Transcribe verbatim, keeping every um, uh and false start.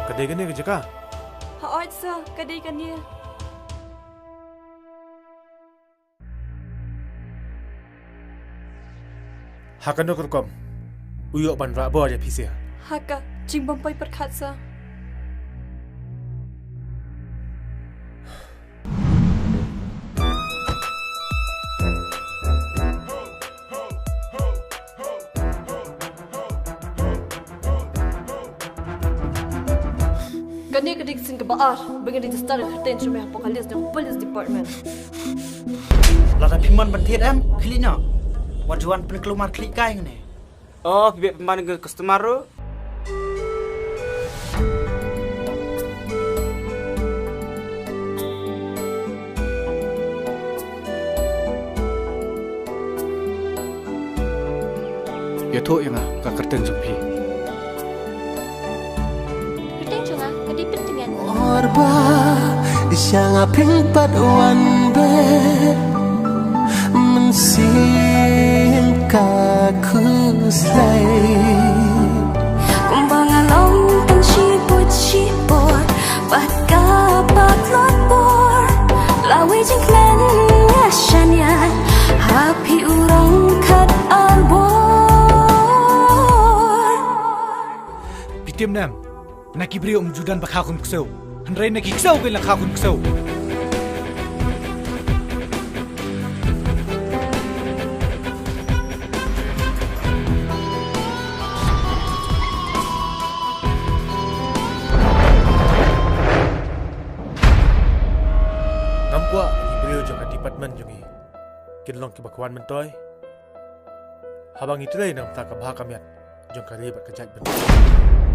Ka dei kane ka jaka? Hooid sir, ka dei kane. Ha kano ka rukom u ïoh ban rah bor ïa phi sir? Ha ka jingbym poi pyrkhat sir. Kane ka dei ka sien kaba ar ba ngi register ïa ka kyrteng jong me hapoh ka list jong police department. Lada phi mon ban thied em, khlieh noh. Wat ju wan pynkulmar khlieh kai ngi ne. Oh, phi beh pynban ka customer ruh. Ïathuh ïa nga ka kyrteng jong phi. Kyrteng jong nga ka dei Pyntngen. Or ba sha nga phin pat wan beh mynsiem ka khuslai. Kumba nga long tang shibun shibun bad ka pat long bor. Lawei jingkmen nga shaniah ha phi u rong khat ar bor. Phi tip ne em, na ki briew ym ju don ba kha khun ksew, hynrei na ki ksew kein la kha khun ksew. Ngam kwah ki briew jong ka department jong ngi kin long kiba khwan myntoi haba ngi trei na ka bynta ka bha ka miat jong ka ri bad ka jaitbynriew.